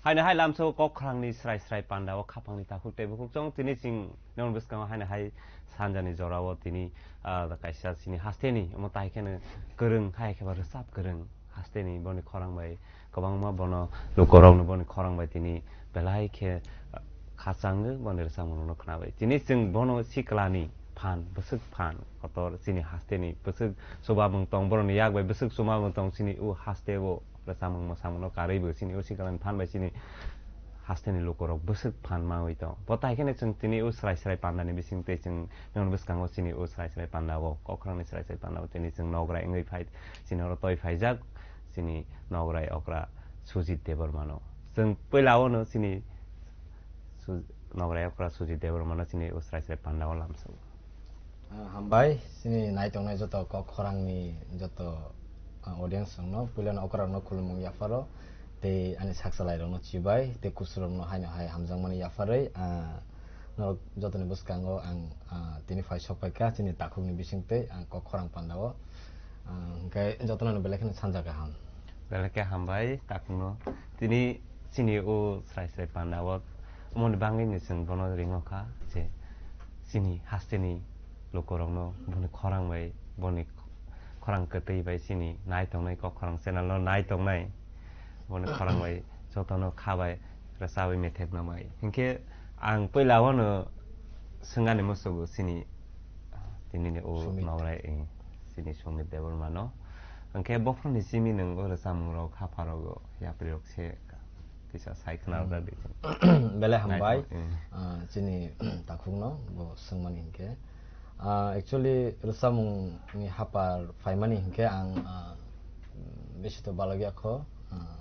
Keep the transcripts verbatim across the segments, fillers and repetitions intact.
Haino hai lamso kok khorangni srai srai panda o khapangni takhuk tei bukhuk chong tini ching non bwskango haino hai sanjani jora o tini, ah, kaisa chini hasteni omo tai kheno kwrwng hai khe ba rwchap kwrwng hasteni boni khorang bai kwbangma bono lukorokno boni khorang bai tini belai khe, ah, khachango boni rwchapmung rokno khwnabai. Tini chwng bono siklani phan, bwswk phan kotor chini hasteni bwswk chubamung tong borokni yak bai bwswk chubamung tong chini o haste o. Rwchapmung mwsamungno karwi bo chini o siklani phan bai chini hasteni lukorok bwswk phan mawi tong. Bo tai kheno chwng tini o srai srai pandani bising tei chwng nini bwskango chini o srai srai panda o, kok khorangni srai srai panda o tini chwng nograi wngwi phai chini oro toi phaijak chini nograi okra Sujit Debbarmano. Chwng puila o no chini Su-, nograi okra Sujit Debbarmano chini o srai srai panda o lamsao. Ah, hambai, chini naitongnai joto kok khorangni joto, ah, audience rokno, puilano okrarokno khulumung yapharo, tei ani sakchalairokno chibai, tei kusurokno haino hai hamjakmani yapharwi, ah, norok jotoni bwskango ang, ah, tini phai sok phaikha, chini takhukni bisingtwi ang kok khorang pandao, ah, hwnkhe jotono belai kheno sanja kaham. Belai khe hambai takhukno. Tini chini o srai srai panda o, omoni bangwi ni chwng bono ringo kha je chini hasteni lukurokno boni khorang bai, boni khorang kwtwi bai chini nai tongnai kok khorang channel no nai tongnai boni khorang bai jotono kha bai rwchabwi methek no bai. Hinkhe ang puila o no swngani musugo chini tini ni o Sumit. Nograi, eh, chini Sumit Debbarmano. Hinkhe bophorni simi nwng o rwchapmung rok hapha rogo yapri rok se kisa sai khna rwjak di. Belai hambai, Naithok, eh. Ah, chini takhukno bo swngmani hinkhe. Ah, actually, rwchapmungni hapar phaimani hinkhe ang, ah, bisi to balokya kho, ah,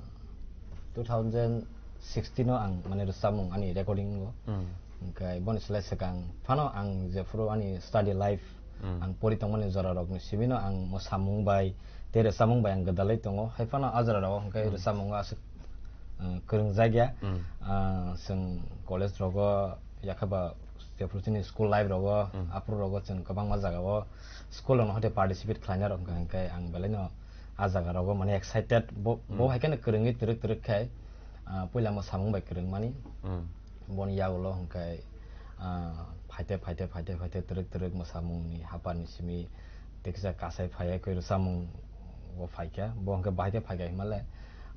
two thousand sixteen o ang, mane, rwchapmung ani recording o. Hmm. Hinkhe boni slai swkang phano ang jephuru ani study life, Hmm. ang pori tongmani jorarokni simi no ang mwsamung bai tei rwchapmung bai ang gwdalwi tongo. Hai phano a jorarok hinkhe Hmm. rwchapmungo aswk, ah, kwrwngjakya. Hmm. Ah, chwng college rogo yakhaba jephuru chini school life rogo, Hmm. aphuru rogo chwng kwbangma jagao school rokno hoite participate khlaina rok hinkhe ang belaino a jaga rogo mane excited bo, bo Hmm. hai kheno kwrwngwi twrwk twrwk khai, ah, puila mwsamung bai kwrwngmani. Hmm. Boni yagulo hinkhe, ah, phaite, phaite, phaite, phaite twrwk twrwk mwsamungni haparni simi tei kisa kasai phaiya khe rwchapmung o phaikha. Bo hinkhe bahai khe phaikha hinmale,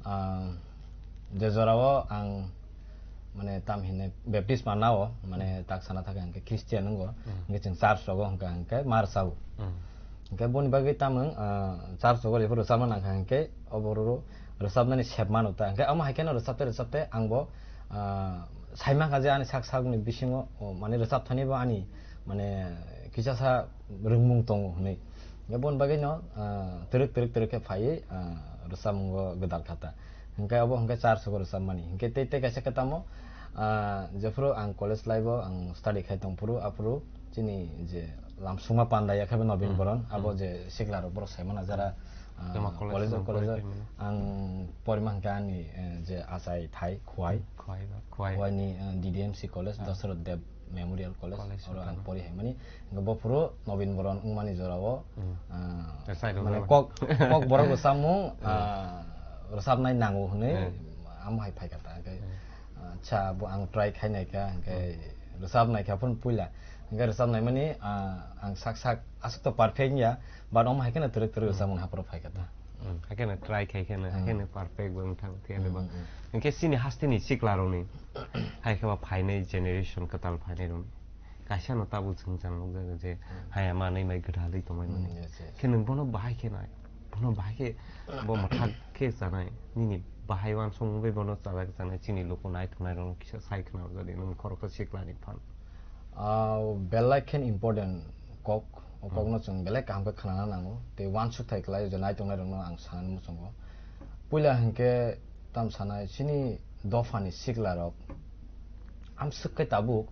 ah, je jorao ang mane tam hinwi baptisma nao, mane tak sana thaka hinkhe Christian wngo, Hmm. hinkhe chwng church rogo hinkhe, hinkhe ma rwchao. Hmm. Hinkhe boni bagwi tamung, ah, church rogo jephuru rwchapna nangkha hinkhe obo rw-, rwchapnani sep mano ta. Hinkhe omo hai kheno rwchapte rwchapte ang bo, ah, sai mankha je ani sak sakni bisingo, o, mane rwchap thani bo ani mane kisasa rwngmung tongo hinwi. Hinkhe boni bagwino, ah, twrwk twrwk twrwk khe phaiwi, ah, rwchapmungo gwdal kha ta. Hinkhe obo hinkhe church rogo rwchapmani. Hinkhe tei, tei kaisa khe tamo, ah, jephuru ang college life o ang study khai tongphuru, aphuru chini je lamsungma panda ya khe bo Nobin Hmm. Boron, abo Hmm. je sikla rok borok sai mano jara, ah, Joma college college o, rok college o pori phaimani. Ang porima hinkhe ani, eh, je achai thai Khwai. Khwai ba, Khwai. Khwai ni, eh, D D M C college, Ah. Dasarath Deb Memorial College, College oro ang tamo. Pori hai mani. Hinkhe bo phuru Nobin Boron wngmani jorao, Hmm. ah, Rwchai rok mane rwchai. Kok, kok borok rwchapmung, Hmm. ah, rwchapnai nango hinwi Hmm. amo hai phaikha ta. Hinkhe, Hmm. ah, acha, bo ang try khai naikha, hinkhe Hmm. rwchap naikha phun puila. Hinkhe rwchap naimani, ah, ang sak sak aswk to perfect wngya, but omo hai kheno twrwk twrwk Hmm. rwchapmung hapharo phaikha ta. Hmm. Hai kheno try khai kheno, hai Hmm. kheno perfect bo wng thang, thik Hmm, ba? Hmm. Hinkhe chini hasteni sikla rokni, hai khe ba phainai generation kwtal phainai rokni. Kaisa no tabuk chwng chang nukjago je Hmm. haya manwi mai gwdalwi tongmani. Hmm, yes, yes. Khe nwng bono bahai khe nai, bono bahai khe bo mwthak khe chanai, nini bahai uansukmung bai bono chajak chanai, chini luku naithoknai rokno kisa sai khna rwjadi, nwng khoroksa siklani phan. Ah, belai khe important kok, o Hmm. kokno chwng belai kaham khe khnana nango, tei uansuk thai klai je naitongnai rokno ang sanani muchungo. Puila hinkhe tam sanai, chini dophani sikla rok amswk khe tabuk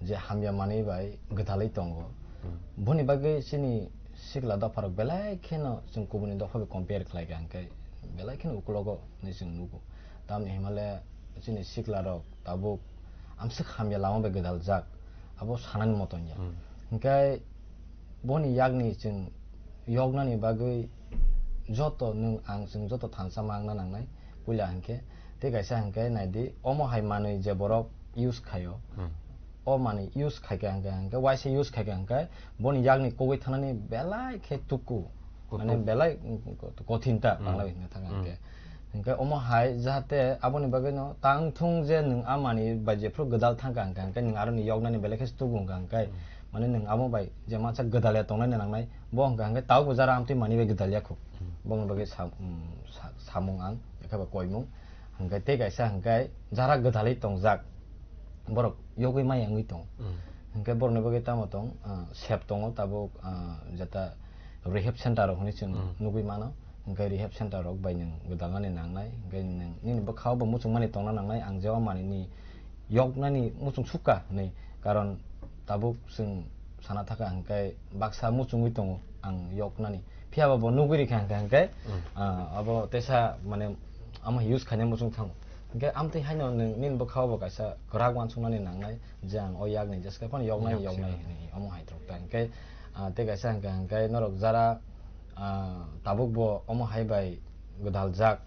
je hamya manwi bai gwdalwi tongo. Hmm. Boni bagwi chini sikla dopha rok belai kheno chwng kubuni dopha bai compare khlai kha hinkhe belai kheno ukulogo hinwi chwng nugo. Tamni himale chini sikla rok tabuk amswk hamya lama bai gwdaljak, abo sanani moto wngya. Hmm. Hinkhe boni yakni chwng yoknani bagwi joto nwng ang chwng joto thansa mangna nangnai. Puila hinkhe Tei kaisa hwnkhe naidi, omo hai manwi je borok use khaio, Hmm. o manwi use khaikha hwnkhe, hwnkhe waisa use khaikha hwnkhe boni yakni kogwi thanani belai khe tuku, Kutuk. mane belai, mm, kothin ta Hmm. Bangla bai hwnwi thangkha Hmm. hwnkhe. Hwnkhe omo hai jahate aboni bagwino tang thung je nwng a manwi bai jephru gwdal thangkha hwnkhe, hwnkhe nwng aroni yoknani belai khe tuku hwnkha hwnkhe, Hmm. mane nwng abo bai je mansa gwdal ya tongnani nangnai, bo hwnkha hwnkhe tabukbo jara amtwi manwi bai gwdal ya khu. Hmm. Bongni bagwi sa-, mm, sa-, samung ang, ekheba koimung. Hwnkhe tei kaisa hwnkhe jara gwdalwi tongjak, borok yogwi maya wngwi tongo. Hmm. Hwnkhe borokni bagwi tamo tong, ah, sep tongo tabuk, ah, jeta rehab center rok hinwi chwng Hmm. nugwi mano. Hwnkhe rehab center rok bai nwng gwdalnani nangnai, hwnkhe nwng nini bwkhao bo muchungmani tongna nangnai, ang je o manwini yoknani muchung sukha hinwi. Karon tabuk chwng sana thaka hwnkhe baksa muchungwi tongo ang yoknani. Phiya ba bo nugwi rikha hwnkhe, hwnkhe, Hmm. ah, abo teisa mane amo use khaina muchung thango. Hwnkhe amtwi haino nwng nini bwkhao bo kaisa kwrak uansuknani nangnai je ang o yakni jeske phano yoknai, Yokse. yoknai hinwi omo hai rok ta. Hwnkhe, ah, tei kaisa hwnkhe, hwnkhe norok jara, ah, tabuk bo omo hai bai gwdaljak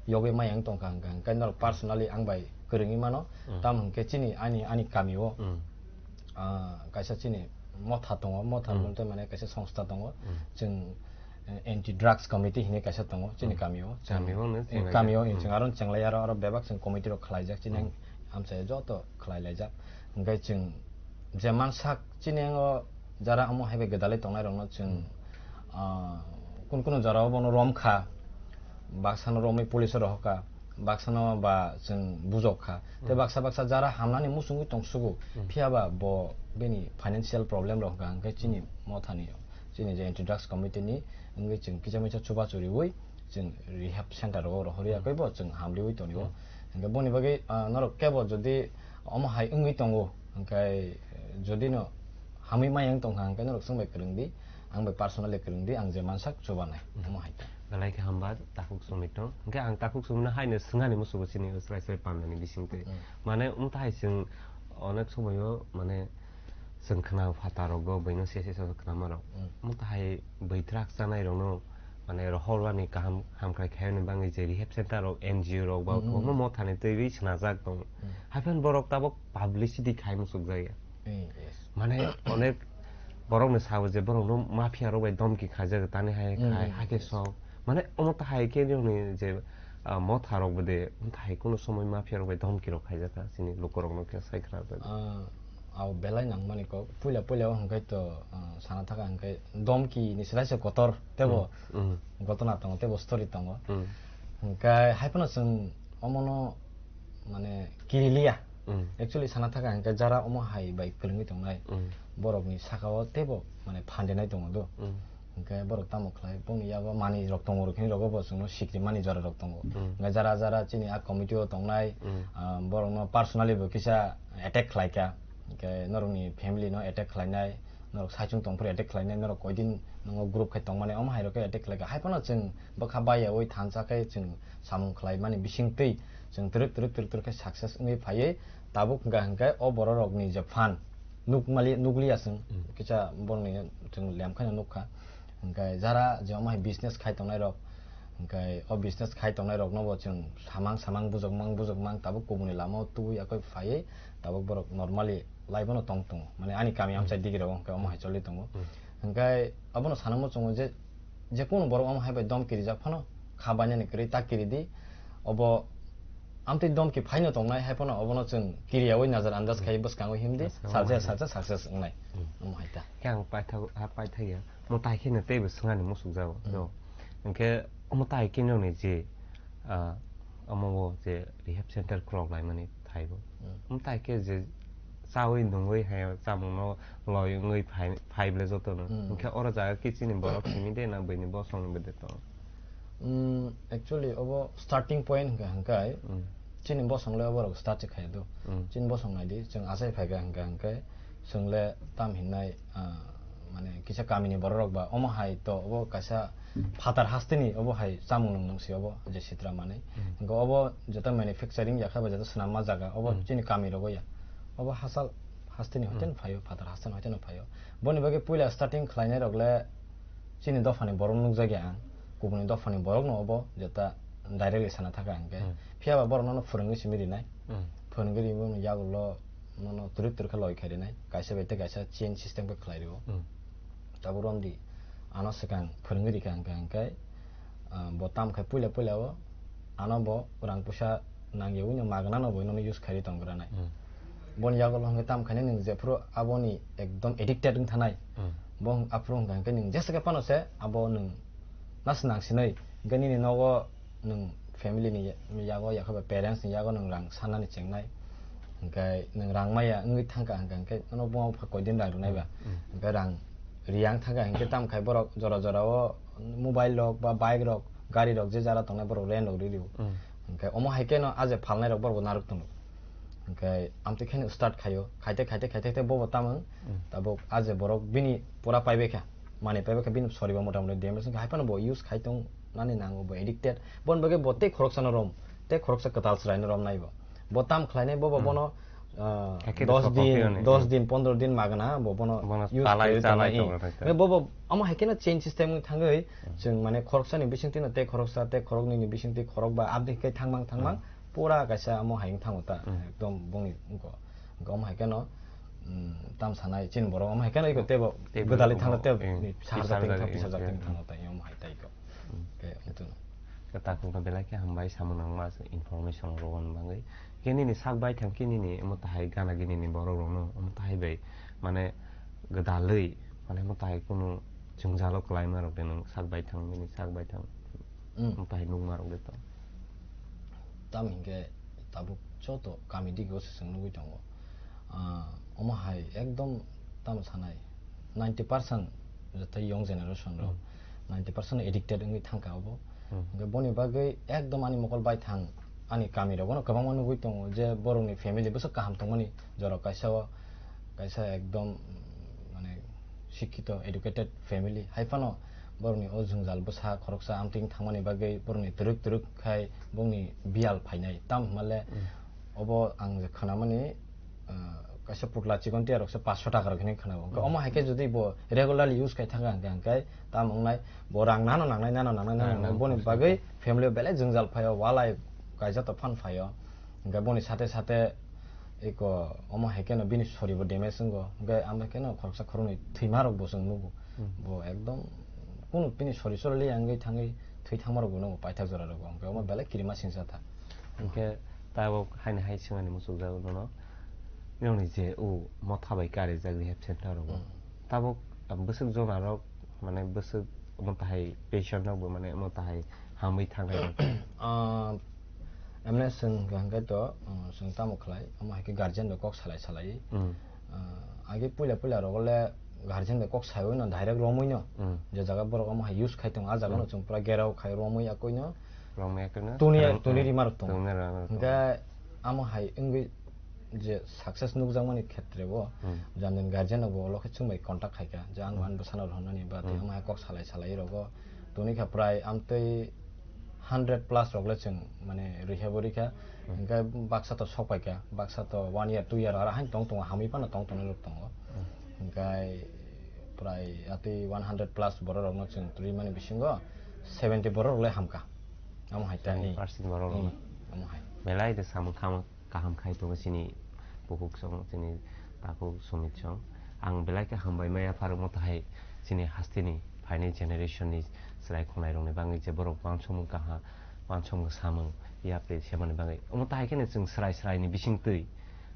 yogwi maya wng tongkha hwnkhe, hwnkhe norok personally ang bai kwrwngwi mano. Hmm. Tamo hwnkhe chini ani, ani kamio, Hmm. ah, kaisa chini motha tongo, motha Hmm. hwnkhe mane kaisa songstha tongo. Hmm. Chwng, eh, anti drugs committee hinwi kaisa tongo chini Hmm. kamio. Chwng, Kamio no eh, chwng kamio, Hmm. chwng aro chwng lai aro, aro bebak chwng committee rok khlaijak chini Hmm. amchai joto khlai laijak. Hwnkhe chwng je mansak chini o jara omo hai bai gwdalwi tongnai rokno chwng, Hmm. ah, kun kunu jora o bono rom kha, baksa no romwi police o rohor kha, baksa no ba chwng bujok kha. Tei Hmm. baksa baksa jara hamnani muchungwi tong sugo, Hmm. phiya ba bo bini financial problem rok hwnkha hwnkhe chini mothani, chini je anti drugs committee ni wngwi chwng kisa misa chuba churiwi chwng rehab center o rohor ya Hmm. khe bo chwng hamriwi tongo. Hmm. Hwnkhe boni bagwi, ah, norok kebo jodi omo hai wngwi tongo, hwnkhe, eh, jodi no hamwi maya wng tongkha, hwnkhe norok chwng bai kwrwng di, ang bai personally kwrwng di, ang je mansak chubanai, Hmm. omo hai ta. Belai khe hamba takhuk sumi tong. Hwnkhe ang takhuk sumi no haino swngani musugo chini Israel Israel pandani bisingtwi. Hmm. Mane wng ta hai chwng onek somoyo mane chwng khna phatar rogo buino se se se khna ma rok. Hmm. Wng ta hai bwithrak chanai rokno mane rohor ani kaham hamkrai khaiyani bagwi je rehab center rok, N G O rok ba Hmm. omo mothani twiwi swnajak tongo. Hmm. Haikhe borok tabok publicity khai muchukjakya. Hmm, yes. Mane onek borokni sabo je borokno mafia rok bai domki khaijak tani hai Hmm, khai hmm, hakhe yes. Sok. Mane omo ta hai khe nini je, ah, motha rok bwde omo ta hai kuno somoi mafia rok bai domki rok khaijakha chini lukurokno khe sai khna jak. Ah, Abo belai nangmani kok. Puila puila o hwnkhe to, ah, sana thaka hwnkhe domki ni slai se kotor tebo Hmm, hmm. Gotona tongo, tebo story tongo. Hmm. Hwnkhe hai phano chwng omono mane kirilia. Hmm. Actually sana thaka hwnkhe jara omo hai bai kwrwngwi tongnai. Hmm. Borokni saka o tebo mane phandenai tongo do. Hmm. Hwnkhe borok tamo khlai, bongni yago manwi rok tongo rok hinwi rogo bo chwngno sikri mani jora rok tongo. Hmm. Hwnkhe jara jara chini a committee o tongnai, Hmm. ah, borokno personally bo kisa attack khlaikha. Hwnkhe norokni family no attack khlainai, norok saichung tongphuru attack khlainai, norok koidin nongo group khai tongmani omo hai rok khe attack khlaikha. Hai phano chwng bwkha baiyaui thansa khe chwng samung khlaimani bisingtwi chwng twrwk twrwk twrwk twrwk khe success wngwi phaiwi tabuk hwnkha hwnkhe o borok rokni je phan nukmali-, nukliya chwng, Hmm. kisa borokni chwng lem khaino nukha. Hwnkhe jara je omo hai business khai tongnai rok, hwnkhe o business khai tongnai rokno bo chwng samang samang bujokmang bujokmang tabuk kubuni lama o tubui yakui phaiwi tabuk borok normally life no tong tongo. Mane ani kami amchai Hmm. digi rok hwnkhe omo hai choli tongo. Hmm. Hwnkhe abono sanamo chwngo je, je kunu borok omo hai bai dom kirijak phano kha bainani kwrwi ta kiri di. Obo amtwi domki phaino tongnai, hai phano obono chwng kiriyaui nazar andas Hmm. khai bwskango himdi, Bwskango salsa himdi. Salsa success wngnai. Hmm. Omo hai ta. Khe ang paithago, ha paithakya. Mo tai kheno teibo swngani musuk jago. Hmm. No. Hwnkhe omo tai khe nokni je, ah, omo bo je rehab center khulok laimani thaibo. Hmm. Omo tai khe je chaui nungui hai chamungno loi wngwi phai, phai ble jotono. Hmm. Hwnkhe oro jaga khe chini borok simi de na buini bosongni bwde tongo? Mm, actually, obo starting point hwnkha hwnkhe, Mm. chini bosong le oborok start se khai do. Mm. Chini bosong nai di, chwng achai phai kha hwnkha hwnkhe, chwng le tam hinai, ah, mane kisa kamini borok rok ba, omo hai to obo kaisa phatar hasteni obo hai chamung nung nung se obo je sitra manwi. Mm. Hwnkhe obo jeta manufacturing ya kha ba jeta swnam ma jaga, obo Mm. chini kami rogo ya. Obo hachal hasteni Mm. hoiten phaio, phatar hasteni hoiten phaio. Boni bagwi puila starting khlainai rok le chini dophani borok nukjakya ang, kubuni dophani borokno obo jeta directly sana thaka hwnkhe. Hmm. Phiya ba borok nono phwrwngwi simi rinai. Hmm. Phwrwngwi rimo yagulo nono twrwk twrwk khe loi khai rinai. Kaisa bai tei kaisa chain system khe khlai rio. Hmm. Tabuk romdi ano swkang phwrwngwi rikha hwnkhe hwnkhe, ah, bo tam khai puila puila o ano bo rang puisa nangyawi no magna no bo nono use khai ri tong granai. Hmm. Boni yagulo hwnkhe tam khainai nwng jephuru aboni ekdom addicted wng thanai. Hmm. Bo hwng-, aphuru hwnkha hwnkhe nwng jesa khe phano se abo nwng nas nang sinai. Hwnkhe nini nogo nwng family ni ya-, yago yakhe ba parents ni yago nwng rang sanani chengnai. Hwnkhe nwng rang maya wngwi thangkha hwnkha hwnkhe nono buma bupha koidin rang rwnai ba. Hmm. Hwnkhe rang riyang thangkha hwnkhe tam khai borok jora jora o mobile rok ba bike rok gari rok je jara tongnai borok rent rok ri rio. Hmm. Hwnkhe omo hai kheno a je phalnai rok borok bo narwk tongo. Hwnkhe amtwi kheno start khaio, khaite, khaite, khaite, khaite bobo tamung. Hmm. Tabuk a je borok bini pura paibai kha, mani paibai kha, bini soribo mota moti damage wngkha, hai phano bo use khai tong nani nango, bo addicted. Boni bagwi bo tei khoroksano rom, tei khoroksa kwtal chwraino rom nai bo. Bo tam khlainai bobo Hmm. bono, ah, Hakhe dos kok din, kok dos din, pondro din magna bo bono Bono use chalai, khlaiwi chalai tongnai. Tongo, right, right. Bobo omo hai kheno chain system wng thangwi Hmm. chwng mane khoroksani bisingtwino tei khoroksa, tei khoroknwini bisingtwi khorokba abdi khe thangmang thangmang Hmm. pura kaisa omo hai wng thango ta, Hmm. ekdom bongni wngkha. Wngkha omo hai kheno, mm, tam sanai chini borok omo hai kheno iko teibo Teibo gwdalwi iko thangla bo, tei eh, pisarjak tei wngkha, pisarjak, pisarjak tei eh, wngkha eh. Thangla tai omo hai tai iko. Hmm. Khe wngtwno. Khe takhukno belai khe hambai samung nangma information rwani bagwi. Khe nini sak baithang khe nini omo tahai gana gini ni borok rokno omo tahai bai mane gwdalwi mane omo tahai kunu jwngjalo kwlaima rok de nwng sak baithang nini sak baithang. Hmm. Omo tahai nukma rok de to. Tamo hinkhe tabuk joto kami dige o se chwng nugwi tongo. Ah, omo hai ekdom tamo sanai ninety percent joto young generation rok, Hmm. ninety percent addicted wngwi thangkha obo. Hmm. Hinkhe boni bagwi ekdom ani mokol baithang ani kami rogono kwbangma nugwi tongo je borokni family bwswk kaham tongmani jorok kaisa o, kaisa ekdom, mm, mane, sikkito, educated family. Hai phano borokni o jwngjal bwsa khoroksa amtwing thangmani bagwi borokni twrwk twrwk khai bongni biyal phainai. Tam hwnmale Hmm. obo ang je khwnamani, ah, kaisa putla chikon tiya rok se paanch sho taka rok hinwi khwnao. Hwnkhe Hmm. omo hai khe jodi bo regularly use khai thangkha hwnkhe, hwnkhe tam wngnai bo rang nano nangnai, nano nangnai, nano Rang nangnai. nano Boni nangnai. bagwi family o belai jwngjal phaio, walai kaisa to phan phaio. Hwnkhe boni sate sate eko omo hai kheno bini soribo damage wngo. Hwnkhe amo kheno khoroksa khoroknwi thwima rok bo chwng nugo. Hmm. Bo ekdom kunu bini sori sori le wngwi thangwi thwi thangma rok bo nugo paithak jora rogo. Hwnkhe omo belai kirima singsa tha. Hwnkhe tabuk haini hai swngani muchukjago nono. Nini je o motha bai karijak rehab center rogo. Hmm. Tabuk bwswk jona rok mane bwswk omo tahai patient rok bo mane omo tahai hamwi thangnai rok. Ah, emne chwng hwnkhe to, ah, chwng tamo khlai, omo hai khe guardian bai kok salai salai. Hmm. Ah, age puila puila rogo le guardian bai kok saiwi no direct romwi no. Hmm. Je jaga borok omo hai use khai tongo, a jaga no Hmm. chwng pura gerao khai romwi yakwi no. Romwi yakwi no. Tuni, Hmm. tuni rima rok tongo. Tuni rima rok tongo. Hwnkhe amo hai wngwi je success nukjakmani khetre o, Hmm. jani jani guardian rok bo ulo khe chwng bai contact khai kha, je ang Hmm. ani bwsano rohornani ba tei Hmm. omo hai kok salai salai rogo toni kha prai amtwi hundred plus rok le chwng mane rehab o rikha, Hmm. hwnkhe baksa to sok pai kha, baksa to one year, two year aro haino tong tongo, hamwi phano tong tongnai rok tongo, Hmm. hwnkhe prai atwi one hundred plus borok rok no chwng twi mani bisingo seventy borok rok le hamkha, amo hai ta. Seventy percent borok rok Hmm, no. Amo hai. Belai de samung kamo. Kaham khai tongo chini bukhuk song, chini takhuk Sumit song. Ang belai khe hambai maya pharwngmo tahai chini hasteni phainai generation ni chwrai khonai rokni bagwi je borok uansukmung kaham, uansukmung samung yapri semani bagwi. Omo tahai kheno chwng chwrai chwraini bisingtwi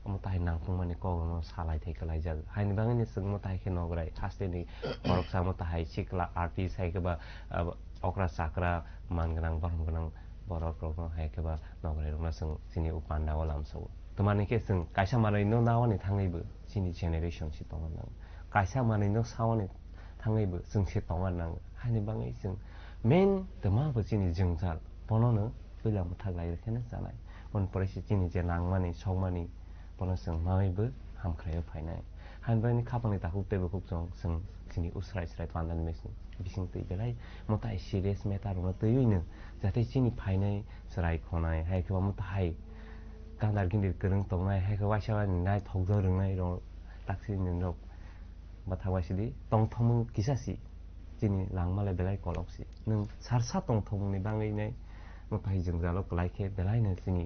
omo tahai nangkukmani kok rokno salai thai kwlaijak. Haini bagwino chwng omo tahai khe nograi hasteni khoroksa omo tahai sikla artist hai khe ba, ah, okra chakra man gwnang, borom gwnang borok rokno hai khe ba nograi rokno chwng chini o panda o lamsao. Twmani khe chwng kaisa manwi no nawani thangwi bo chini generation se tongna nango. Kaisa manwi no sawani thangwi bo chwng se tongna nango. Haini bagwi chwng main twma bo chini jwngjal bono no puila mwthak lai rw khe no chanai. Boni pore se chini je nangmani, sokmani, bono chwng manwi bo hamkraio phainai. Haini bagwi khapangni takhuk tei bukhuk chwng, chwng chini o chwrai chwrai pandani bising, bising twi belai mwtai serious matter rokno twiwi no, jate chini phainai chwrai khonai, hai khe bo mwtai gandar gindir kwrwng tongnai, hai khe waisa waisa naithok jor rwngnai rok taksini rok bwthak bai sidi tongthokmung kisa si. Chini langma le belai kolok si. Nwng sarsa tongthokmungni bagwi nai Mwtai jwngjalo kwlai khe belaino chini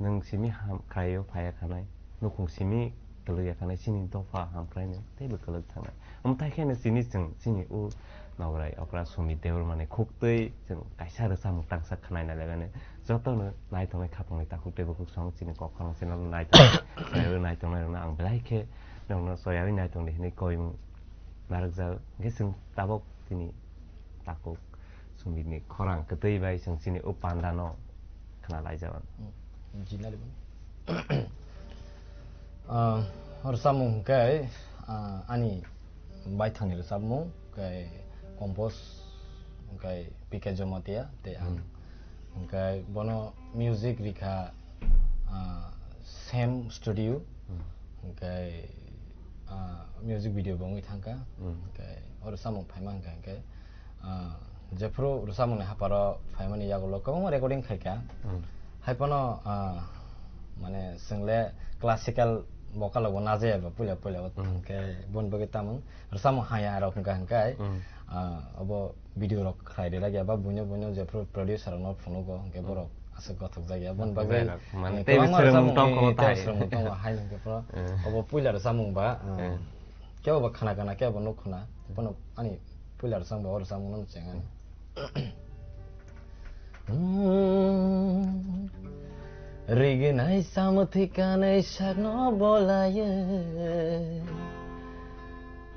nwng simi ham khaio phaiya khanai, nukhung simi kwlwkya khanai, chini dopha ham khlaino teibo kwlwk thangnai. Mwtai kheno chini chwng chini o nograi okra Sumit Debbarmani khuktwi chwng kaisa rwchapmung tangsa khwnai nai laimani. Jotono naithoknai khapangni takhuk tei bukhuk song chini kok khorang channel naithok, naithoknai rokno ang belai khe nokno soyarwi naithokdi hinwi koimung narwkjak. Hwnkhe chwng tabok chini takhuk Sumitni khorang kwtwi bai chwng chini o pandano khna laijak. Hmm, jinali bo. Ah, rwchapmung hwnkhe, ah, ani baithangni rwchapmung, hwnkhe compose hwnkhe P K Jamatia tei ang. Hmm. Hwnkhe bono music rikha, ah, Sam Studio. Hmm. Hwnkhe, ah, music video bo wngwi thangkha. Hmm. Hwnkhe o rwchapmung phaima hwnkhe, hwnkhe, ah, jephru rwchapmungni haparo phaimani yagulo kwbangma recording khaikha. Hmm. Haiphano, ah, mane chwngle classical vocal bo najaya ba puila puila o. Hmm. Hwnkhe boni bagwi tamung rwchapmung haya rok hwnkha hwnkhe, hmm, ah, obo video rok khlai rwlak ya ba buino buino jephru producer rokno phunugo hwnkhe, hmm, borok aswk gothok jak ya. Gothok bagwi, jak ya. Mane eh, tei kwbangma swrwngmung rwchapmung, tongkho eh, tei tai. Swrwngmung tongo hai hwnkhe phano, eh, obo puila rwchapmung ba, ah, eh, kebo ba khna kana, kebo ba nuk khna, phano ani puila rwchapmung ba o rwchapmung no chengani. Hmm. Riginai samwthwi kanai sakno bolaye.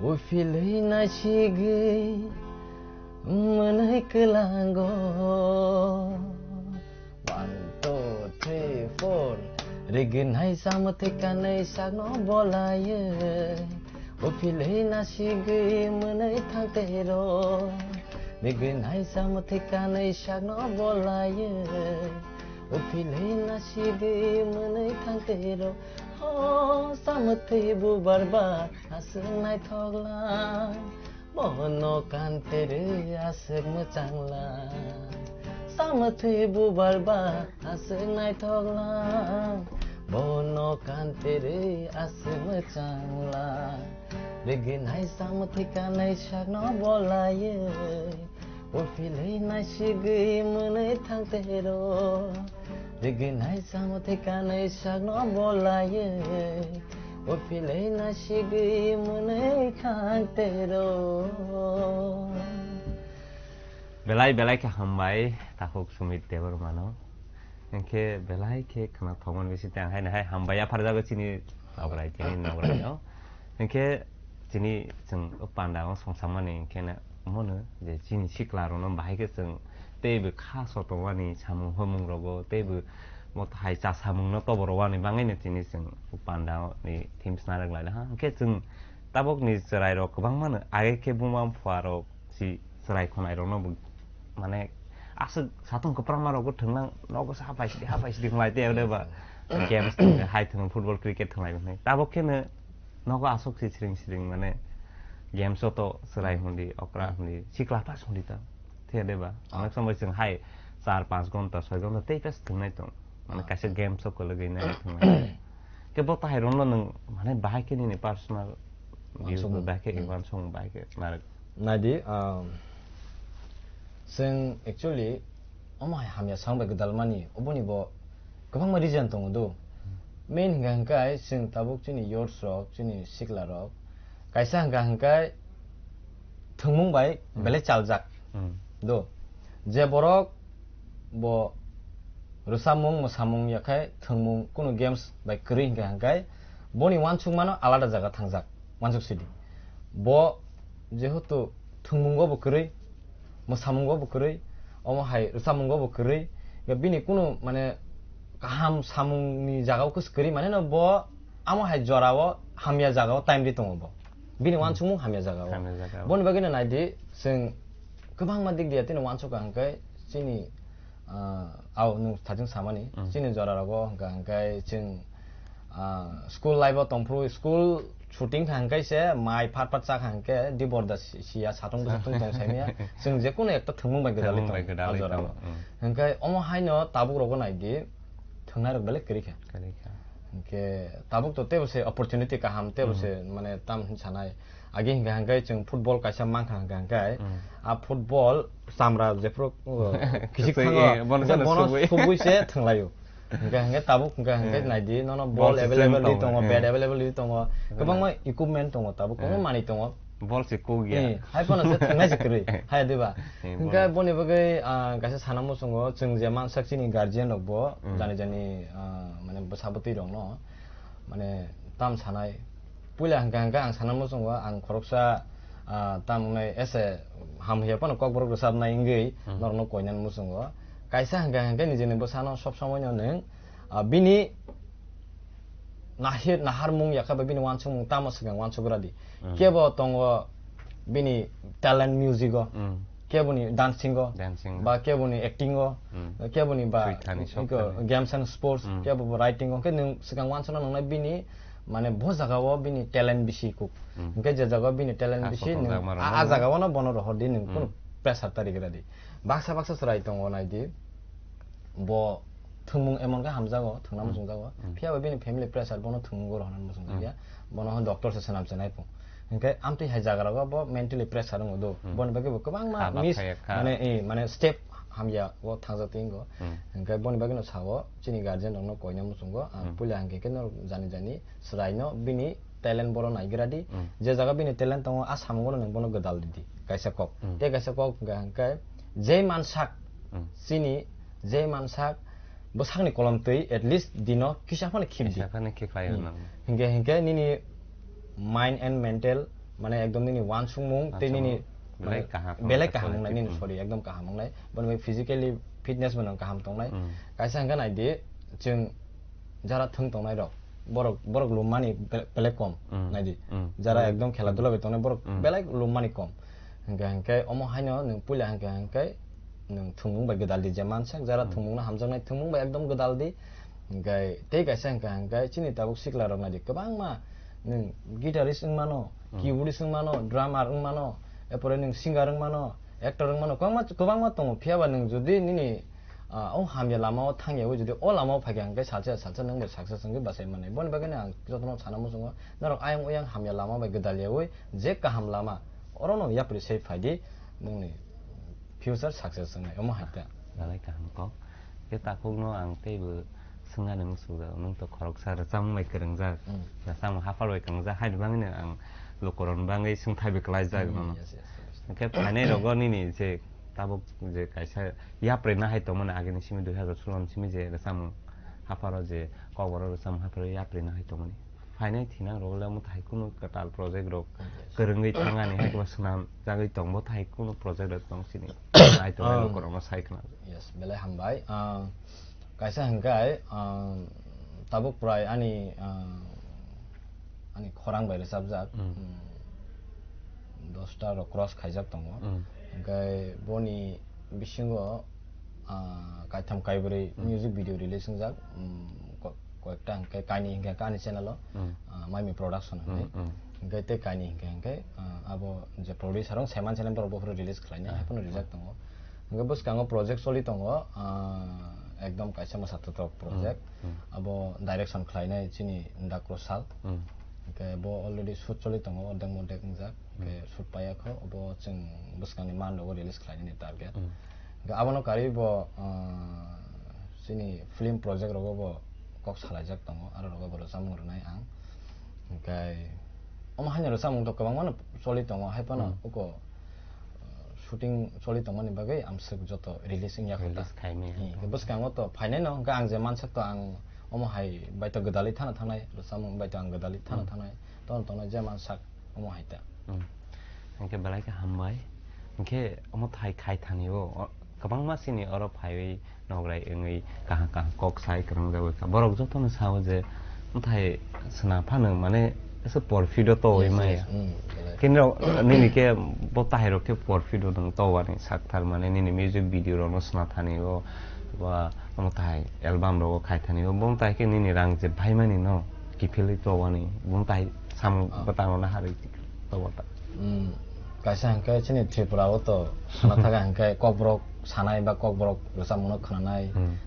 Uphilwi nasigwi mwnwi kwlango. One, two, three, four. Riginai samwthwi kanai sakno bolaye. Uphilwi nasigwi mwnwi thangtero. Riginai samwthwi kanai sakno bolaye. Uphilwi nasigwi mwnwi thangtero. Ho samwthwi bubar ba aswk naithoklang. Bono kantere aswk mwchanglang. Samwthwi bubar ba aswk naithoklang. Bono kantere aswk mwchanglang. Riginai samwthwi kanai sakno bolaye. Uphilwi nasigwi mwnwi thangtero. Riginai samwthwi kanai sakno bolaye. Uphilwi nasigwi mwnwi thangtero. Belai belai khe hambai takhuk Sumit Debbarmano. Hwnkhe belai khe khwnathokmani bisingtwi ang haino hai hambai yapharjago chini nograi, chini nograi no. Hwnkhe chini chwng o panda o songsamani hwnkhe na omono je chini sikla rokno bahai khe chwng teibo kha sotongmani samung humung rogo teibo moto hai cha samung no tobo rwani bagwi no chini chwng o panda ni theme sna rwk laina ha. Hwnkhe chwng tabok ni chwrai rok kwbangma no age khe buma bupha rok si chwrai khwnai rokno bo, mane, aswk satung kwprangma rokbo thwnglang, nogo se hapai sidi, hapai sidi khwlai tei ode ba games thwngwi hai thwng football, cricket thwngwi hwnwi. Tabok kheno nogo aswk si siring siring, mane, games o to chwrai hwndi, okra hwndi, sikla ta hwndi ta. Tei ode ba, ah, onek somoi chwng hai char panch ghonta, soi ghonta tei pas thwngnai tong. Mane, ah, kaisa games o kwlwgwi nai thwngnai. Khe bo tahai rokno nwng, mane, bahai khe nini personal views, uansukmung, bo bahai khe, hmm, uansukmung bahai khe narwk. Naidi, um, chwng actually omo hai hamya samung bai gwdalmani, oboni bo kwbangma reason tongo do. Main hwnkha hwnkhe chwng tabuk chini youths rok, chini sikla rok, kaisa hwnkha hwnkhe thwngmung bai, hmm, belai chaljak, hmm, do. Je borok bo rwchapmung, mwsamung yakhai thwngmung kunu games bai kwrwi hwnkha hwnkhe boni uansukmano alada jaga thangjak, uansuk sidi. Bo jehetu thwngmungo bo kwrwi, mwsamungo bo kwrwi, omo hai rwchapmungo bo kwrwi, ya bini kunu, mane, kaham samungni jagao khe kwrwi, mane, no bo amo hai jorao hamya jagao time ri tongo bo. Bini, hmm, uansukmung hamya jagao. Hamya jagao. Boni bagwino naidi, chwng kwbangma dik diya tini uansukha hwnkhe chini, ah, au nwng thajwng samani, hmm, chini jora rogo hwnkha hwnkhe chwng, ah, school life o tongphuru, school shooting kha hwnkhe se mai phat phat cha kha hwnkhe di borda si-, siya satung bwswk tong tong saimaya. Chwng jekunu ekta thwngmung bai gwdalwi tongo, thwngmung bai gwdalwi tongo, ah, jora o. Hmm. Hwnkhe omo haino tabuk rogo naidi thwngnai rok belai kwrwi kha. Kwrwi kha. Hwnkhe Eh, tabuk to tebo se opportunity kaham, tebo Hmm. se mane tam hin sanai. Agi hingka hingkai chwng football kaisa mankha hingka hingkai. Hmm. A football samra jephuru, uh, kisik Kusui, thango, eh, bono hingke sano bono subui. Subui se thwnglaio. Hingka hingke tabuk hingka hingke Hmm. naidi, nono Ball ball se available chwng di tongo, tongo, hmm. bat available di tongo. Hmm. Kwbangma equipment tongo, tabuk kwbangma Hmm. manwi tongo. Ball se kok ya. Eh, hai phano se thwngnai se kwrwi, hai diba? Eh, Hingke ball. Boni bagwi, ah, kaisa sana muchungo, chwng je mansak chini guardian rokbo, Hmm. jani jani, ah, mane bwsa bwtwi rokno, mane tam sanai. Puila hingka hingka ang sana muchungo, ang khoroksa, ah, tam wngnai ese hamya phano kokborok rwchapnai wngwi Hmm. norokno koinani muchungo. Kaisa hingka hingka nijeni bwsano sob somoino nwng, ah, bini nahir, naharmung yakha bai bini wansukmung tamo swkang wansuk gra di. Hmm. Kebo tongo bini talent music o, Hmm. keboni dancing o, Dancing o. Ba keboni acting o, Hmm. keboni ba Twi thani sok iko thani. Games and sports, Hmm. kebo bo writing o, khe nwng swkang wansukna nangnai bini, mane bo jaga o bini talent bisi kuk. Hmm. Hingke je jaga o bini talent Kha bisi sotongjak nwng ma rwno a, a no. Jaga o no bono rohor di nwng Hmm. kunu pressure tari gra di. Baksa baksa chwrai tongo nai di. Bo thwngmung emon khe hamjago, thwngna Hmm. muchungjago. Hmm. Phiya ba bini family pressure bono thwngmungo rohorna muchungjak Hmm. ya. Bono hwn doctor se swnam se nai pung. Hingke amtwi hai jaga rogo bo mentally pressure wngo do. Hmm. Boni bagwi bo kwbangma Kha ba miss phai kha. Mane, eh, mane step hamya o thangjak twi wngo. Hmm. Hingke boni bagwi no sao chini guardian rokno koina muchungo. Ang Hmm. puila hingke khe norok jani jani chwraino bini talent bono naigra di. Hmm. Je jaga bini talent tongo, a samungo nwng bono gwdal di di. Kaisa kok. Hmm. Tei kaisa kok hingke hingke je mansak Hmm. Chini je mansak bwsakni kolom twi at least dino kisa phano khibdi. Kisa phano khiklai Hmm. rwnang. Hinkhe, hinkhe nini mind and mental, mane ekdom nini wansukmung tei Wansukmung nini belai mane kaham belai wngkha kaham tongnai, wngnai nini hmm. Sorry, ekdom kaham wngnai. Boni bai physically fitness bo nang kaham tongnai. Hmm. Kaisa hinkhe naidi, chwng jara thwng tongnai rok, borok, borok lummani be-, belai kom, Hmm. Naidi. Hmm. Jara Hmm. Ekdom khela dula bai tongnai borok Hmm. Belai lummani kom. Hinkhe, hinkhe omo haino nwng puila hinkhe, hinkhe nwng thwngmung bai gwdal di, je mansak jara Hmm. Thwngmung no hamjaknai, thwngmung bai ekdom gwdal di. Hinkhe tei kaisa hinkhe, hinkhe chini tabuk sikla rok naidi kwbangma nwng guitarist wng mano, Hmm. Keyboardist wng mano, drummer wng mano, erpore nwng singer wng mano, actor wng mano, kwbangma, kwbangma tongo. Phiya ba nwng jodi nini, ah, o hamya lama o thangya wi jodi o lama o phaikha hinkhe salsa, salsa nwng bai success wngwi bachai mannai. Boni bagwi no ang jotono sana muchungo, norok ayang oyang hamya lama bai gwdal ya wi je kaham lama, orono yapri se phaidi, nwngni future success wngnai, omo hai ta. Belai kaham kok. Khe takhukno ang teibo swngna nung sujak, nwng to khoroksa rwchapmung bai kwrwngjak, Hmm. rwchapmung haphar bai kwrwngjak, haini bagwino ang lukurokni bagwi swngthaibi kwlaijak Hmm, nono. Yes, yes, yes. Hwnkhe phainai rogo nini je tabuk je kaisa yapri nahai tongmani agini simi dui hazar solo ni simi je rwchapmung hapharo je kokborok rwchapmung hapharo yapri nahai tongmani. Phainai thinang rok le omo thai kunu kwtal project rok Yes. Kwrwngwi thangani hai khe swnam jagwi tong bo thai kunu project rok tong sini. Nai tong Oh. Lukurokno sai khna. Yes, belai hambai. Ah, kaisa hwnkhe, ah, tabuk prai ani, ah, ani khorang bai rwchapjak. Mm. Mm, dosta rok cross khaijak tongo. Mm. Hwnkhe boni bisingo, ah, kaitham kaibrwi Mm. Music video release wngjak. Mm, ko-, koyekta hwnkhe kainwi hwnkhe ani channel o, Mm. Ah, Maimi Production hwnkhe. Mm, mm. Hwnkhe tei kainwi hwnkhe, hwnkhe, ah, abo je producer rok saiman channel borok bophuru release khlainai, Ah, haphano ah. Rijak tongo. Hwnkhe bwskango project choli tongo, ah, ekdom kaisa mwsa totok project. Mm, mm. Abo direction khlainai chini Dakro Sal. Mm. Hwnkhe bo already shoot choli tongo, ordek mordek wngjak. Hwnkhe Mm. Shoot paiya kho, obo chwng bwskangni man rogo release khlainani target. Mm. Hwnkhe abono karwi bo, ah, chini film project rogo bo kok salaijak tongo, aro rogo bo rwchapmung rwnai ang. Hwnkhe omo haino rwchapmung to kwbangmano choli tongo, hai phano Mm. uko, ah, shooting choli tongmani bagwi amswk joto release wngya kho ta. Release khaimaya. Hmm, hwnkhe bwskango to phainai no, hwnkhe ang je mansak to ang omo hai bai to gwdalwi thana thangnai, rwchapmung bai to ang gwdalwi thana Hmm. Thangnai, tono tongnai je mansak omo hai ta. Hmm. Hwnkhe belai khe hambai. Hwnkhe omo thai khai thani o, o, kwbangma sini oro phaiwi nograi wngwi kaham kaham kok sai kwrwngjagwi kha. Borok jotono sao je bwthai swnam phano mane ese porfido towi Yes, maya. Yes, hmm, belai. Kinto nini khe bo tahai rok khe porfido nwng towani sakthar mane nini music video rokno sna thani o ba omo thai album rogo khai thani o bo tai khe nini rang je baimani no kiphilwi towani bo tai samung Ah. Bwtang rok naharwi tobo ta. Hmm, kaisa hwnkhe chini Tripura o to sana thaga hwnkhe kokborok sanai ba kokborok rwchapmung no khwnanai. Hmm.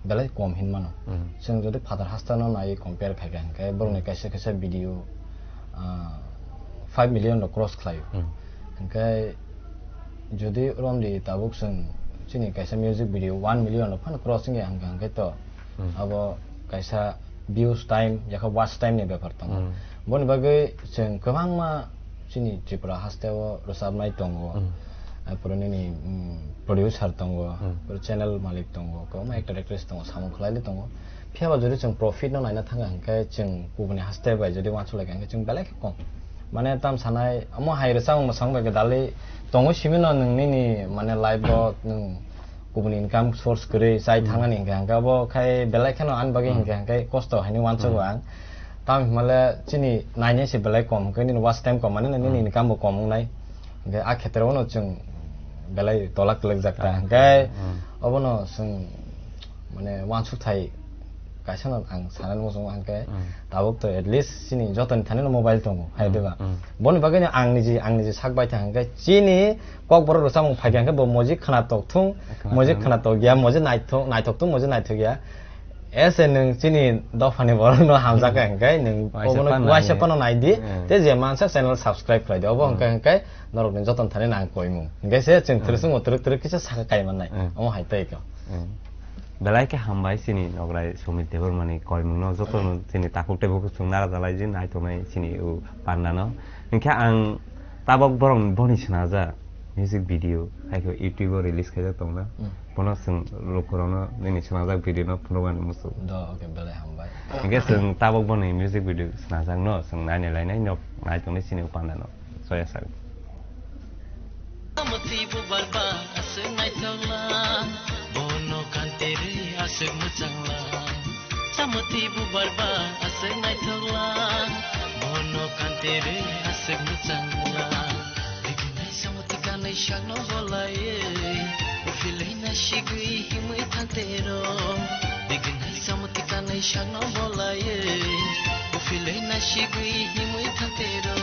belai kom hin mano. Hmm. Chwng jodi phatar hasteno nai compare khaikha, hwnkhe borokni Hmm. kaisa kaisa video, ah, five million rok cross khlaio. Hmm. Hwnkhe jodi romdi tabuk chwng chini kaisa music video one million rok phano cross wngya hwnkha, hwnkhe to Hmm. abo kaisa views time, yakha watch time ni bepar tongo. Hmm. Boni bagwi chwng kwbangma chini Tripura hasteo rwchapnai tongo. Hmm. Arpore nini, mm, producer tongo, Hmm. arpore channel malik tongo, kwbangma actor actress tongo, samung khlaile tongo. Phiyaba jodi chwng profit no naina thanga hwnkhe chwng kubuni haste bai jodi uansuk laikha hwnkhe chwng belai khe kom. Mane tam sanai, omo hai rwchapmung mwsang bai gwdalwi tongo simi no nwng nini mane life o nwng kubuni income source kwrwi chai Hmm. thangnani hwnkhe hwnkhe abo khai belai kheno ani bagwi Hmm. hwnkhe hwnkhe kosto haino uansugo Hmm. ang. Tamo himale chini nainai se belai kom, hwnkhe nini watch time kom, mane nini Hmm. income bo kom wngnai. Hwnkhe a khetreo no chwng belai tola kwlwkjak ta. Ah, Hwnkhe hmm. obono chwng mane uansuk thai kaisa no ang sanani muchungo hwnkhe Hmm. tabuk to at least chini jotoni thani no mobile tongo, hai Hmm, diba? hmm. Boni bagwi no ang niji, ang niji sak bai thang hwnkhe chini Kokborok rwchapmung phaikha hwnkhe bo moji khwnatok thung, Khwnatok moji thung. khwnatok ya, moji naithok, naithok thung, moji naithok ya. Ese nwng chini dophani borok no hamjak kha hwnkhe nwng Waisa obono pan waisa nai. phano nai di, Hmm. tei je mansa channel subscribe khlai di. Obo Hmm. hwnkhe hwnkhe norok ni joton thani nang koimung. Hwnkhe se chwng Hmm. thwrwsung bo twrwk twrwk kisa sakha kai mannai. Hmm. Omo hai tei kho. Hmm. Belai khe hambai chini nograi Sumit Debbarmani koimung no joto no chini takhuk tei bukhuk chwng nara jalai di nai tongnai chini o panda no. Hwnkhe ang tabok borok boni swnajak. Music video, hai khe YouTube o release khaijak tongna. Hmm. Bono chwng lukurokno nini swnajak video no phunukmani muchungo. Do, okay, belai hambai. Hingke chwng tabok boni music video swnajak no, chwng naini lainai nok nai tongni chini upanda no. Soya sak. Tamo twi bubar ba aswk naithok lang, bono kantirwi aswk mwchang lang. Tamo twi bubar ba aswk naithok lang, bono kantirwi aswk mwchang lang. Bigin hai samoti kanwi sakno bolaiwi, uphilwi nasigwi himwi thantero. Bigin hai samoti kanwi sakno bolaiwi, uphilwi nasigwi himwi thantero.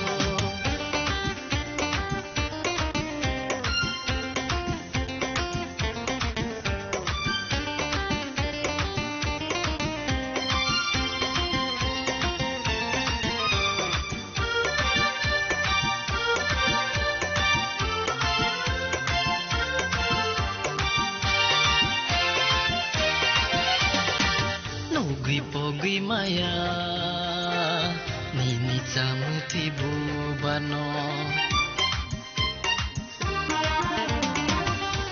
Nugwi pogwi maya, nini chamwi twi bubano.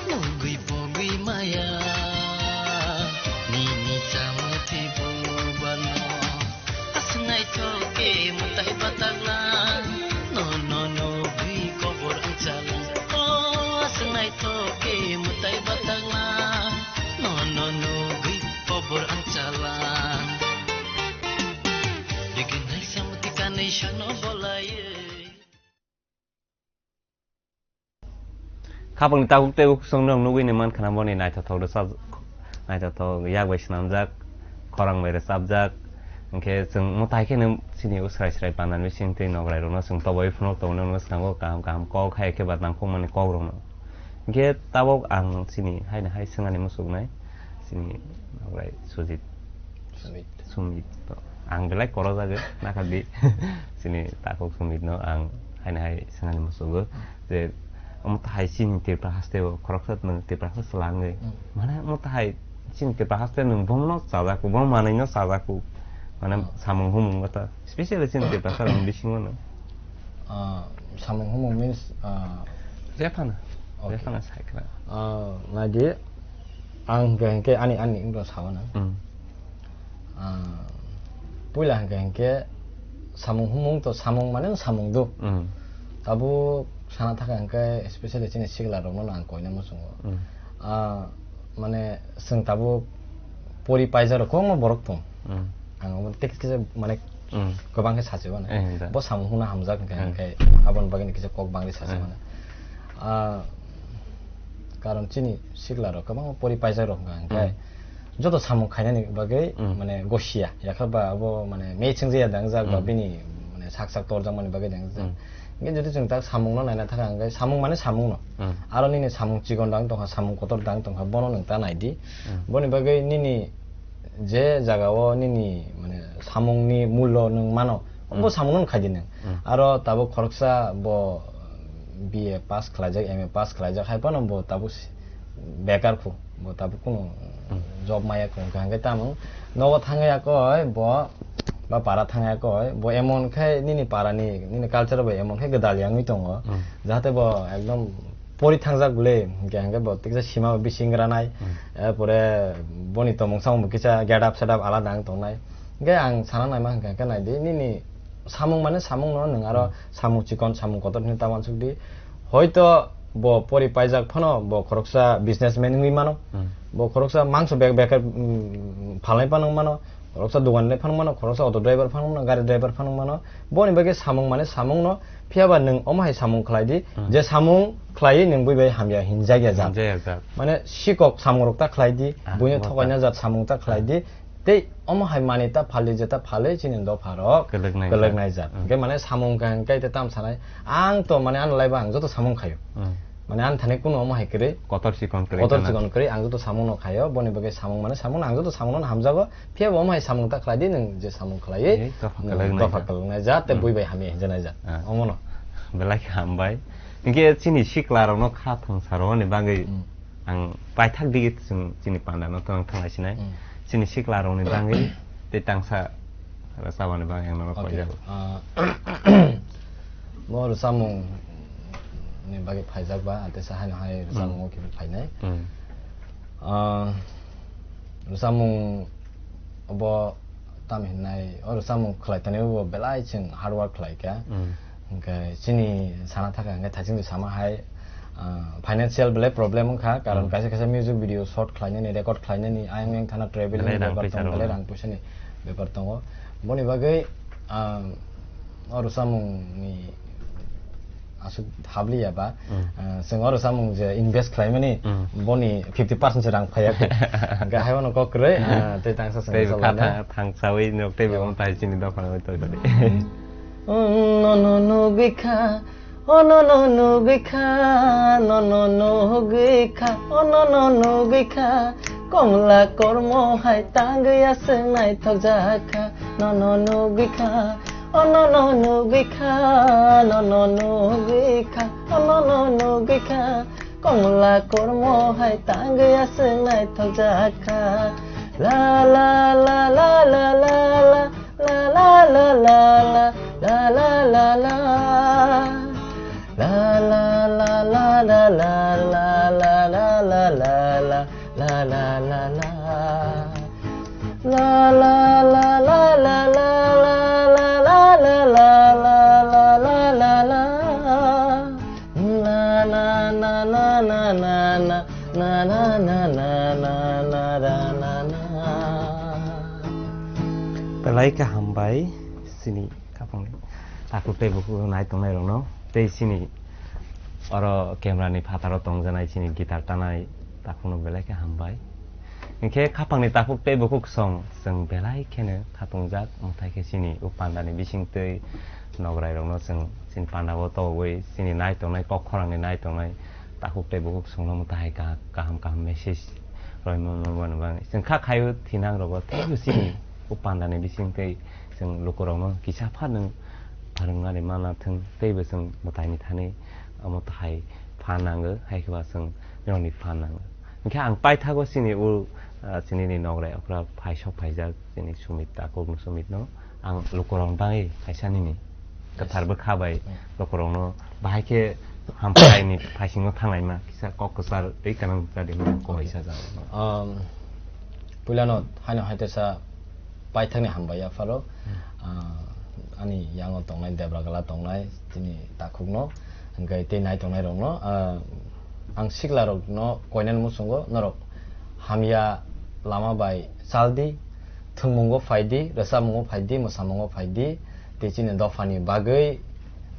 Nugwi pogwi maya, nini chamwi twi bubano. Aswk naithok khe mwtai bataklang, nono nugwi kobor ang chalang. O aswk naithok khe mwtai bataklang, nono nugwi kobor ang chalang. Bigin hai samoti kanwi sakno bolaiwi. Khapangni tabuk tei bukhuk chwngno nugwi ni mankha na boni naithothok rwchap, naithothok yak bai swnamjak, khorang bai rwchapjak. Hinkhe chwng mwtai kheno chini o srai srai pandan bising tei nograi rokno chwng toboi phunuk tongo, nokno swnamgo kaham kaham kok hai khe ba nangkukmani kok rokno. Hinkhe tabuk ang chini haino hai swngani muchungnai chini nograi Sujit. Sumit. Sumit. Ang belai koro jago, nakha di. Chini takhuk Sumit no ang haino hai swngnani muchungo je omo tahai chini Tripura haste o khoroksa nwng Tripura haste langwi. Hmm. Mane omo tahai chini Tripura haste nwng bono chajaku, bono manwi no chajaku. Mane Hmm. samung humung wngkha ta. Specially chini Tripura haste nwng bisingo no. Ah, samung humung means, ah, Jephano. Okay. Jephano sai khna. Ah, naidi, ang hwnkhe, hwnkhe ani, ani wngkha sawana. Hmm. Ah, puila hwnkhe, hwnkhe samung humung to samung mane samung do. Hmm. Tabuk sana thaka hwnkhe, especially chini sikla rokno ang koina muchungo. Hmm. Ah, mane chwng tabuk pori paijak rok kwbangma borok tong. Hmm. Ang obo tei kisa mane Hmm. kwbang khe sachi mano. Eh, da. Bo samung hwnna hamjak hwnkhe, Hmm. hwnkhe aboni bagwi kisa kok bangri sachi Hmm. mano. Ah, karon chini sikla rok kwbangma pori paijak rok hwnkha hwnkhe Hmm. joto samung khainani bagwi Hmm. mane gosia, yakha ba abo mane meching jaya dang jak ba Hmm. bini mane sak sak torjakmani bagwi dang jak. Hmm. Hwnkhe jodi chwng tak samungno naina thaka hwnkhe samung mane samungno. Hmm. Aro nini samung chikon dang tongkha, samung kotor dang tongkha, bono nwng ta naidi. Hmm. Boni bagwi nini Je jaga o nini, mane, samung ni mullo nwng mano, bo Hmm. samung no khai di nwng. Hmm. Aro tabuk khoroksa bo B A pass khlaijak, M A pass khlaijak, hai phano bo tabuk si-, bekar khu, bo tabuk kunu Hmm. job maya khu, hwnkha hwnkhe tamo nogo thangya koi bo, ba para thangya koi bo, emon khe nini para ni, nini culture bai emon khe gwdal yangwi tongo, Hmm. jahate bo ekdom pori thangjak bwle, hwnkhe hwnkhe bo tiksa sima bo bising ranai, Hmm. erpore boni tomung samung bo kisa get up set up alada wng tongnai. Hwnkhe ang sana naima hwnkha hwnkhe nai di, nini samung mane samung no nwng aro Hmm. samung chikon samung kotor hinwi ta uansuk di. Hoito bo pori paijak phano bo khoroksa businessman wngwi mano, Hmm. bo khoroksa mangso bek-, bekar, mm, phalnai phano wng mano, khoroksa dogan le phano mano, khoroksa auto driver phano mano, gari driver phano mano. Boni bagwi samung mane samung no, phiya ba nwng omo hai samung khlai di, Hmm. je samung khlaiwi nwng bui bai hamya hinjak ya jat. Hinjak ya jat. Mane sikok samung rok ta khlai di, Ah, buino bo thokaina ta. Jat samung ta khlai di. Tei omo hai mani ta phali je ta phali chini dopha rok Kwlwknai kwlwknai jat. Jat. Hmm. Hwnkhe mane samung khe hwnkhe te tam sanai. Ang to mane ano laiba ang joto samung khaio. Hmm. Mane ani thani kunu omo hai kwrwi. Kotor chikon kwrwi Kotor kana. Chikon kwrwi ang joto samung no khaio. Boni bagwi samung mane samung no ang joto samung no hamjago. Phiya bo omo hai samung ta khlai di, nwng je samung khlai, Ei, dopha nwng kwlwknai dopha jat. Kwlwknai jat, tei Hmm. bui bai hamya hinjanai jat. Ah. Omo no. Belai khe hambai. Hinkhe chini sikla rok no kha thang saro ni bagwi Hmm. ang paithak digi chwng chini panda no tong thang sinai. Hmm. Chini sikla rok ni bagwi tei tangsa rwchapani bagwi ang nono Okay. Paijak. Ah, bo rwchapmung ni bagwi phaijak ba, tei sa haino hai Hmm. rwchapmung o khe phainai. Hmm. Ah, rwchapmung bo tam hinai, o rwchapmung khlai tani bo belai chwng hard work khlai kha. Hmm. Hwnkhe chini sana thaka hwnkhe thaising sama hai, ah, financial belai problem wngkha, karon Hmm. kaisa kaisa music video shot khlainani, record khlainani, ayang yang thana traveling Belai rang bepar paisa tongo, rok belai rok. Rang puisa ni bepar tongo. Boni bagwi, ah, o rwchapmung ni aswk habliya ba, Hmm. ah, chwng o rwchapmung je invest khlaimani, Hmm. boni fifty percent se rang phaiya khe. Hwnkhe hai bono kok kwrwi, ah, tei tangsa chwng Tei salai kha no. Tha-, thang sawi nok tei Yawa. Bebong tai chini dophano toi toi. Nono nugwi kha, o nono nugwi kha, nono nugwi kha, o nono nugwi kha. Komla kormo hai tangwi aswk naithok jak kha, nono nugwi kha, o nono nugwi kha, nono nugwi kha, o nono nugwi kha. Komla kormo hai tangwi aswk naithok jak kha. La la la la la la la. La la la la la, la la la la. La la la la la la, la la la la la, la la la la. La la la la la la, la la la la la, la la la la. Na na na na na na na, na na na na na na na na na. Belai khe hambai chini khapangni takhuk tei bukhuk nai tongnai rokno tei chini oro camera ni phataro tongjanai chini guitar tanai takhukno belai khe hambai. Hinkhe khapangni takhuk tei bukhuk song chwng belai kheno khatungjak, mwthai khe chini o pandani bisingtwi nograi rokno chwng chini pandao tobogwi chini nai tongnai kok khorangni nai tongnai takhuk tei bukhuk songno mwthai kha-, kaham kaham message roima mano bagwi chwng kha khaio thinang rogo teibo chini o pandani bisingtwi chwng lukurokno kisa phano pharwngmani mana thwng teibo chwng mwtaini thani omo tahai phan nango hai khe ba chwng norokni phan nango. Hinkhe ang paithago chini o, ah, chini ni nograi okra phaisok phaijak chini Sumit takhuk no Sumit no ang lukurok ni bagwi kaisa nini kwthar bwkha bai lukurok no bahai khe hamphai ni phaisingo thanglaima kisa kok kwchar tei kanang jadi hwnwi kok Oke. Kisa jago. Um, puilano haino hai teisa paithakni hambai yapharo, ah, ani yango tongnai Debra Gala tongnai chini takhukno, hwnkhe tei nai tongnai rokno, ah, ang sikla rokno koinani muchungo norok hamya lama bai chaldi, thwngmungo phaidi, rwchapmungo phaidi, mwsamungo phaidi, tei chini dophani bagwi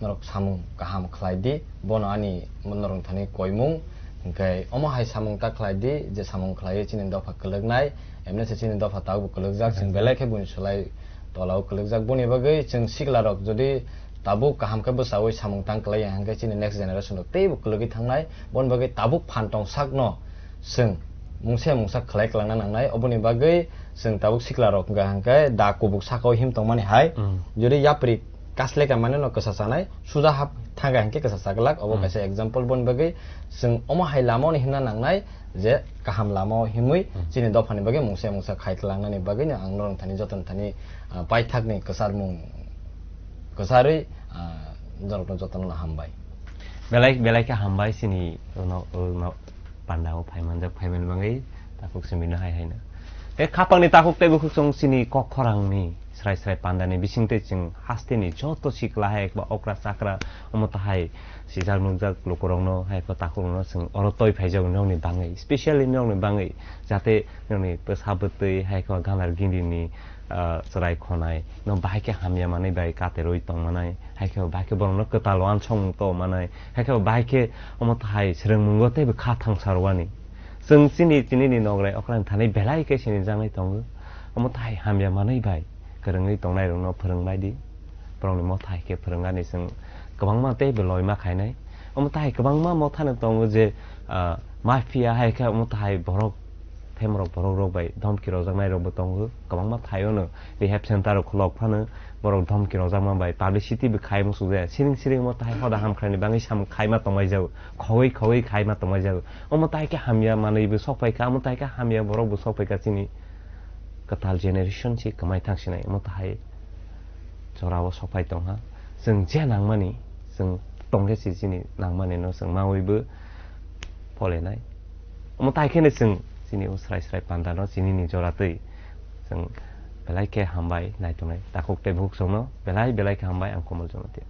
norok samung kaham khlaidi, bono ani norok thani koimung, hwnkhe omo hai samung ta khlaidi, je samung khlaiwi chini dopha kwlwknai, emne se chini dopha tabukbo kwlwkjak, chwng belai khe buini sulai tolao kwlwkjak. Boni bagwi chwng siklarok jodi tabuk kaham khe bwchaui samung tang kwlaiya, hwnkhe chini next generation rok teibo kwlwgwi thangnai. Boni bagwi tabuk phan tong sakno chwng mungsa mungsa khlai kwlangna nangnai, oboni bagwi chwng tabuk sikla rok hwnkha hwnkhe da kubuk sakao him tongmani hai, Mm. jodi yapri kasleka mane no kwsa chanai, suja hap thangkha hwnkhe kwsa chaglak, obo Mm. kaisa example boni bagwi chwng omo hai lama-o no himna nangnai je kaham lama-o himwi Mm. chini dophani bagwi mungsa mungsa khai kwlangnani bagwi no ang norok thani joto thani, ah, paithakni kwcharmung kwcharwi, ah, norokno jotono hambai. Belai, belai khe hambai chini uno, uno pandao phaimanjak phaimani bagwi takhuk simi no hai haino. Tei khapangni takhuk tei bukhuk chwng chini kok khorangni srai srai pandani bisingtwi chwng hasteni joto sikla hai ba okra chakra omo tahai sijak nukjak lukurokno hai khe takhukrokno chwng oro toi phaijak nokni bagwi, specially nokni bagwi, jate nokni bwsa bwtwi hai khe ganar gindini, ah, chwrai khonai no bahai khe hamya manwi bai katerwi tongmanai, hai khe bahai khe borokno kwtal wansokmung tongmanai, hai khe bahai khe omo tahai swrwngmungo teibo kha thangsa rwani. Chwng chini, chinini nograi okrani thani belai khe sinijaknai tongo. Omo tahai hamya manwi bai kwrwngwi tongnairokno phwrwngbai di. Borokni motha hai khe phwrwngani chwng kwbangma teibo loima khainai. Omo tahai kwbangma mothano tongo je, ah, mafia hai khe omo tahai borok, themrok borok rok bai dhomki rwjaknai rokbo tongo. Kwbangma thaio no rehab center rok khulok phano borok dhomki rwjakma bai publicity bo khai muchuk jaya. Siring siring omo tahai hoda hamkrai ni bagwi sam khaima tongmai jago. Khogwi khogwi khaima tongmai jago. Omo tahai khe hamya manwi bo sok phai kha, omo tahai khe hamya borok bo sok phai kha chini kwtal generation si kwmai thang sinai. Omo tahai jorao sok phai tong kha. Chwng je nangmani, chwng tong khe si chini nangmani no chwng mawi bo pholenai. Omo tai khe no chwng chini o srai srai panda no chini ni jora twi chwng belai khe hambai nai tongnai. Takhuk tei bukhuk chwng no belai belai khe hambai ang Komol Jamatia.